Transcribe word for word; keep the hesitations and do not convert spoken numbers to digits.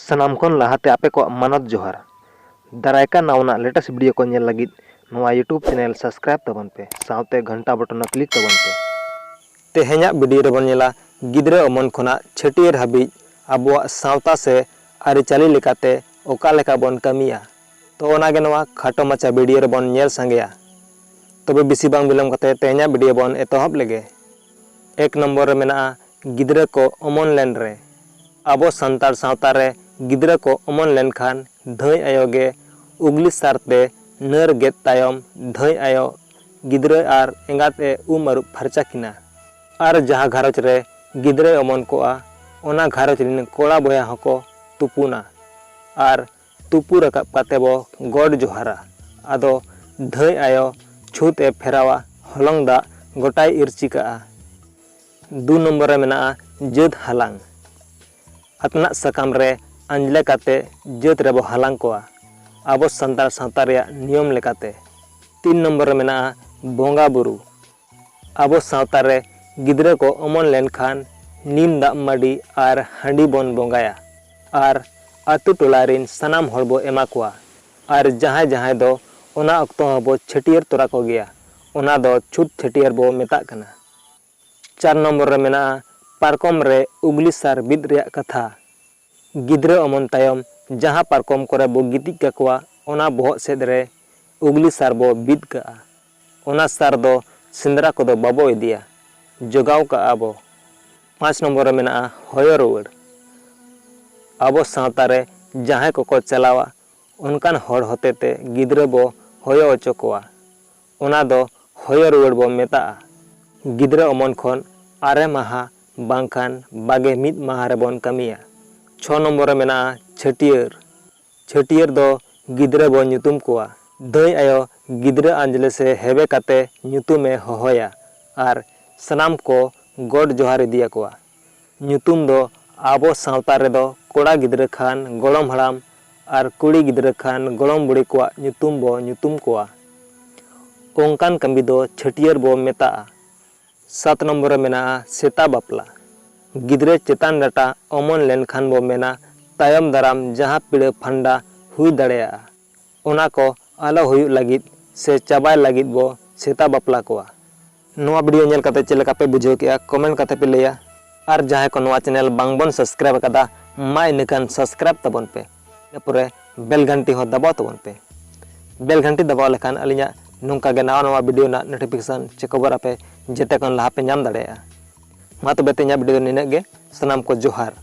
ᱥᱟᱱᱟᱢ ᱠᱷᱚᱱ ᱞᱟᱦᱟᱛᱮ ᱟᱯᱮ ᱠᱚᱣᱟᱜ ᱢᱟᱱᱚᱛ ᱡᱚᱦᱟᱨ᱾ ᱫᱟᱨᱟᱭ ᱠᱟᱱ ᱱᱟᱣᱟᱱᱟᱜ latest video ᱠᱚ ᱧᱮᱞ ᱞᱟᱹᱜᱤᱫ ᱱᱚᱣᱟ YouTube channel subscribe ᱛᱟᱵᱚᱱ ᱯᱮ, ᱥᱟᱶᱛᱮ ᱜᱷᱚᱱᱴᱟ button ᱦᱚᱸ click ᱛᱟᱵᱚᱱ ᱯᱮ᱾ ᱛᱮᱦᱮᱧᱟᱜ video ᱨᱮᱵᱚᱱ ᱧᱮᱞᱟ ᱜᱤᱫᱽᱨᱟᱹ ᱚᱢᱚᱱ ᱠᱷᱚᱱᱟᱜ ᱪᱷᱟᱹᱴᱭᱟᱹᱨ ᱦᱟᱹᱵᱤᱡ ᱟᱵᱚᱣᱟᱜ ᱥᱟᱶᱛᱟ ᱥᱮ ᱟᱹᱨᱤᱪᱟᱹᱞᱤ ᱞᱮᱠᱟᱛᱮ ᱚᱠᱟ ᱞᱮᱠᱟ ᱵᱚᱱ ᱠᱟᱹᱢᱤᱭᱟ᱾ ᱛᱚ ᱚᱱᱟ ᱜᱮ ᱱᱚᱣᱟ ᱠᱷᱟᱴᱚ ᱢᱟᱪᱷᱟ video ᱨᱮᱵᱚᱱ ᱧᱮᱞ ᱥᱟᱸᱜᱮᱭᱟ᱾ ᱛᱚᱵᱮ ᱵᱮᱥᱤ ᱵᱟᱝ ᱵᱤᱞᱚᱢ ᱠᱟᱛᱮ ᱛᱮᱦᱮᱧᱟᱜ video ᱵᱚᱱ ᱮᱛᱚᱦᱚᱵ ᱞᱮᱜᱮ᱾ ᱮᱠ ᱱᱚᱢᱵᱚᱨ ᱨᱮ ᱢᱮᱱᱟᱜᱼᱟ ᱜᱤᱫᱽᱨᱟᱹ ᱠᱚ ᱚᱢᱚᱱ ᱞᱮᱱ ᱨᱮ᱾ ᱟᱵᱚ ᱥᱟᱱᱛᱟᱲ ᱥᱟᱶᱛᱟ ᱨᱮ ᱜᱤᱫᱽᱨᱟᱹ ᱠᱚ ᱚᱢᱚᱱ ᱞᱮᱱᱠᱷᱟᱱ ᱫᱷᱟᱹᱭ ᱟᱭᱳ ᱜᱮ ᱩᱜᱽᱞᱤ ᱥᱟᱨ ᱛᱮ ᱱᱟᱹᱨ ᱜᱮᱫ ᱛᱟᱭᱚᱢ ᱫᱷᱟᱹᱭ ᱟᱭᱳ ᱜᱤᱫᱽᱨᱟᱹ ᱟᱨ ᱮᱸᱜᱟᱛ ᱮ ᱩᱢ ᱟᱹᱨᱩᱵ ᱯᱷᱟᱨᱪᱟ ᱠᱤᱱᱟ᱾ ᱟᱨ ᱡᱟᱦᱟᱸ ᱜᱷᱟᱨᱚᱸᱡᱽ ᱨᱮ ᱜᱤᱫᱽᱨᱟᱹᱭ ᱚᱢᱚᱱ ᱠᱚᱜᱼᱟ, ᱚᱱᱟ ᱜᱷᱟᱨᱚᱸᱡᱽ ᱨᱮᱱ ᱠᱚᱲᱟ ᱵᱚᱭᱦᱟ ᱦᱚᱸᱠᱚ ᱛᱩᱯᱩᱱᱟ᱾ ᱟᱨ ᱛᱩᱯᱩ ᱨᱟᱠᱟᱵ ᱠᱟᱛᱮ ᱵᱚ ᱜᱚᱰ ᱡᱚᱦᱟᱨᱟ᱾ ᱟᱫᱚ ᱫᱷᱟᱹᱭ ᱟᱭᱳ ᱪᱷᱩᱛ ᱮ ᱯᱷᱮᱨᱟᱣᱟ, ᱦᱚᱞᱚᱝ ᱫᱟᱜ ᱜᱚᱴᱟᱭ ᱤᱨᱪᱤ ᱠᱟᱜᱼᱟ᱾ ᱫᱩ ᱱᱚᱢᱵᱚᱨ ᱨᱮ ᱢᱮᱱᱟᱜᱼᱟ ᱡᱟᱹᱛ ᱦᱟᱞᱟᱝ᱾ ᱟᱛᱱᱟᱜ ᱥᱟᱠᱟᱢ ᱨᱮ ᱟᱸᱡᱽᱞᱮ ᱠᱟᱛᱮ ᱡᱟᱹᱛ ᱨᱮᱵᱚ ᱦᱟᱞᱟᱝ ᱠᱚᱣᱟ, ᱟᱵᱚ ᱥᱟᱱᱛᱟᱲ ᱥᱟᱶᱛᱟ ᱨᱮᱭᱟᱜ ᱱᱤᱭᱚᱢ ᱞᱮᱠᱟᱛᱮ᱾ ᱛᱤᱱ ᱱᱚᱢᱵᱚᱨ ᱨᱮ ᱢᱮᱱᱟᱜᱼᱟ ᱵᱚᱸᱜᱟ ᱵᱩᱨᱩ᱾ ᱟᱵᱚ ᱥᱟᱶᱛᱟ ᱨᱮ ᱜᱤᱫᱽᱨᱟᱹ ᱠᱚ ᱚᱢᱚᱱ ᱞᱮᱱᱠᱷᱟᱱ ᱱᱤᱢ ᱫᱟᱜ ᱢᱟᱹᱰᱤ ᱟᱨ ᱦᱟᱺᱰᱤ ᱵᱚᱱ ᱵᱚᱸᱜᱟᱭᱟ ᱟᱨ ᱟᱛᱳ ᱴᱚᱞᱟ ᱨᱤᱱ ᱥᱟᱱᱟᱢ ᱦᱚᱲ ᱵᱚ ᱮᱢᱟ ᱠᱚᱣᱟ᱾ ᱟᱨ ᱡᱟᱦᱟᱸᱭ ᱡᱟᱦᱟᱸᱭ ᱫᱚ ᱚᱱᱟ ᱚᱠᱛᱚ ᱦᱚᱸᱵᱚ ᱪᱷᱟᱹᱴᱭᱟᱹᱨ ᱛᱚᱨᱟ ᱠᱚᱜᱮᱭᱟ, ᱚᱱᱟ ᱫᱚ ᱪᱷᱩᱛ ᱪᱷᱟᱹᱴᱭᱟᱹᱨ ᱵᱚ ᱢᱮᱛᱟᱜ ᱠᱟᱱᱟ᱾ ᱪᱟᱨ ᱱᱚᱢᱵᱚᱨ ᱨᱮ ᱢᱮᱱᱟᱜᱼᱟ ᱯᱟᱨᱠᱚᱢ ᱨᱮ ᱩᱜᱽᱞᱤ ᱥᱟᱨ ᱵᱤᱫ ᱨᱮᱭᱟᱜ ᱠᱟᱛᱷᱟ᱾ ᱜᱤᱫᱽᱨᱟᱹ ᱚᱢᱚᱱ ᱛᱟᱭᱚᱢ ᱡᱟᱦᱟᱸ ᱯᱟᱨᱠᱚᱢ ᱠᱚᱨᱮ ᱵᱚ ᱜᱤᱛᱤᱡ ᱠᱟᱠᱚᱣᱟ, ᱚᱱᱟ ᱵᱚᱦᱚᱜ ᱥᱮᱫ ᱨᱮ ᱩᱜᱽᱞᱤ ᱥᱟᱨ ᱵᱚ ᱵᱤᱫ ᱠᱟᱜᱼᱟ᱾ ᱚᱱᱟ ᱥᱟᱨ ᱫᱚ ᱥᱮᱸᱫᱽᱨᱟ ᱠᱚᱫᱚ ᱵᱟᱵᱚ ᱤᱫᱤᱭᱟ, ᱡᱚᱜᱟᱣ ᱠᱟᱜᱼᱟ ᱵᱚ᱾ ᱯᱟᱸᱪ ᱱᱚᱢᱵᱚᱨ ᱨᱮ ᱢᱮᱱᱟᱜᱼᱟ ᱦᱚᱭᱚ ᱨᱩᱣᱟᱹᱲ᱾ ᱟᱵᱚ ᱥᱟᱶᱛᱟ ᱨᱮ ᱡᱟᱦᱟᱸᱭ ᱠᱚᱠᱚ ᱪᱟᱞᱟᱣᱟ, ᱚᱱᱠᱟᱱ ᱦᱚᱲ ᱦᱚᱛᱮᱛᱮ ᱜᱤᱫᱽᱨᱟᱹ ᱵᱚ ᱦᱚᱭᱚ ᱚᱪᱚ ᱠᱚᱣᱟ᱾ ᱚᱱᱟ ᱫᱚ ᱦᱚᱭᱚ ᱨᱩᱣᱟᱹᱲ ᱵᱚ ᱢᱮᱛᱟᱜᱼᱟ᱾ ᱜᱤᱫᱽᱨᱟᱹ ᱚᱢᱚᱱ ᱠᱷᱚᱱ ᱟᱨᱮ ᱢᱟᱦᱟ ᱵᱟᱝᱠᱷᱟᱱ ᱵᱟᱜᱮ ᱢᱤᱫ ᱢᱟᱦᱟ ᱨᱮᱵᱚᱱ ᱠᱟᱹᱢᱤᱭᱟ᱾ ᱪᱷᱚ ᱱᱚᱢᱵᱚᱨ ᱨᱮ ᱢᱮᱱᱟᱜᱼᱟ ᱪᱷᱟᱹᱴᱭᱟᱹᱨ᱾ ᱪᱷᱟᱹᱴᱭᱟᱹᱨ ᱫᱚ ᱜᱤᱫᱽᱨᱟᱹ ᱵᱚ ᱧᱩᱛᱩᱢ ᱠᱚᱣᱟ᱾ ᱫᱷᱟᱹᱭ ᱟᱭᱳ ᱜᱤᱫᱽᱨᱟᱹ ᱟᱸᱡᱽᱞᱮ ᱥᱮ ᱦᱮᱵᱮ ᱠᱟᱛᱮ ᱧᱩᱛᱩᱢᱮ ᱦᱚᱦᱚᱭᱟ ᱟᱨ ᱥᱟᱱᱟᱢ ᱠᱚ ᱜᱚᱰ ᱡᱚᱦᱟᱨ ᱤᱫᱤᱭᱟᱠᱚᱣᱟ᱾ ᱧᱩᱛᱩᱢ ᱫᱚ ᱟᱵᱚ ᱥᱟᱶᱛᱟ ᱨᱮᱫᱚ ᱠᱚᱲᱟ ᱜᱤᱫᱽᱨᱟᱹ ᱠᱷᱟᱱ ᱜᱚᱲᱚᱢ ᱦᱟᱲᱟᱢ ᱟᱨ ᱠᱩᱲᱤ ᱜᱤᱫᱽᱨᱟᱹ ᱠᱷᱟᱱ ᱜᱚᱲᱚᱢ ᱵᱩᱲᱦᱤ ᱠᱚᱣᱟᱜ ᱧᱩᱛᱩᱢ ᱵᱚ ᱧᱩᱛᱩᱢ ᱠᱚᱣᱟ᱾ ᱚᱱᱠᱟᱱ ᱠᱟᱹᱢᱤ ᱫᱚ ᱪᱷᱟᱹᱴᱭᱟᱹᱨ ᱵᱚ ᱢᱮᱛᱟᱜᱼᱟ᱾ ᱥᱟᱛ ᱱᱚᱢᱵᱚᱨ ᱨᱮ ᱢᱮᱱᱟᱜᱼᱟ ᱥᱮᱛᱟ ᱵᱟᱯᱞᱟ᱾ ᱜᱤᱫᱽᱨᱟᱹ ᱪᱮᱛᱟᱱ ᱰᱟᱴᱟ ᱚᱢᱚᱱ ᱞᱮᱱᱠᱷᱟᱱ ᱵᱚ ᱢᱮᱱᱟ ᱛᱟᱭᱚᱢ ᱫᱟᱨᱟᱢ ᱡᱟᱦᱟᱸ ᱯᱤᱲᱟᱹ ᱯᱷᱟᱱᱰᱟ ᱦᱩᱭ ᱫᱟᱲᱮᱭᱟᱜᱼᱟ, ᱚᱱᱟ ᱠᱚ ᱟᱞᱚ ᱦᱩᱭᱩᱜ ᱞᱟᱹᱜᱤᱫ ᱥᱮ ᱪᱟᱵᱟᱭ ᱞᱟᱹᱜᱤᱫ ᱵᱚ ᱥᱮᱛᱟ ᱵᱟᱯᱞᱟ ᱠᱚᱣᱟ᱾ ᱱᱚᱣᱟ ᱵᱷᱤᱰᱤᱭᱳ ᱧᱮᱞ ᱠᱟᱛᱮ ᱪᱮᱫ ᱞᱮᱠᱟ ᱯᱮ ᱵᱩᱡᱷᱟᱹᱣ ᱠᱮᱜᱼᱟ, ᱠᱚᱢᱮᱱᱴ ᱠᱟᱛᱮ ᱯᱮ ᱞᱟᱹᱭᱟ᱾ ᱟᱨ ᱡᱟᱦᱟᱸᱭ ᱠᱚ ᱱᱚᱣᱟ ᱪᱮᱱᱮᱞ ᱵᱟᱝ ᱵᱚᱱ ᱥᱟᱵᱥᱠᱨᱟᱭᱤᱵ ᱟᱠᱟᱫᱟ, ᱢᱟ ᱤᱱᱟᱹᱠᱷᱟᱱ ᱥᱟᱵᱥᱠᱨᱟᱭᱤᱵ ᱛᱟᱵᱚᱱ ᱯᱮ᱾ ᱤᱱᱟᱹ ᱯᱚᱨᱮ ᱵᱮᱞ ᱜᱷᱟᱱᱴᱤ ᱦᱚᱸ ᱫᱟᱵᱟᱣ ᱛᱟᱵᱚᱱ ᱯᱮ᱾ ᱵᱮᱞ ᱜᱷᱟᱱᱴᱤ ᱫᱟᱵᱟᱣ ᱞᱮᱠᱷᱟᱱ ᱟᱹᱞᱤᱧᱟᱜ ᱱᱚᱝᱠᱟ ᱜᱮ ᱱᱟᱣᱟ ᱱᱟᱣᱟ ᱵᱷᱤᱰᱤᱭᱳ ᱨᱮᱱᱟᱜ ᱱᱳᱴᱤᱯᱷᱤᱠᱮᱥᱚᱱ ᱪᱮ ᱠᱷᱚᱵᱚᱨ ᱟᱯᱮ ᱡᱮᱛᱮ ᱠᱷᱚᱱ ᱞᱟᱦᱟ ᱯᱮ ᱧᱟᱢ ᱫᱟᱲᱮᱭᱟᱜᱼᱟ᱾ ᱢᱟ ᱛᱚᱵᱮ ᱛᱮᱦᱮᱧᱟᱜ ᱵᱷᱤᱰᱤᱭᱳ ᱫᱚ ᱱᱤᱱᱟᱹᱜ ᱜᱮ᱾ ᱥᱟᱱᱟᱢ ᱠᱚ ᱡᱚᱦᱟᱨ᱾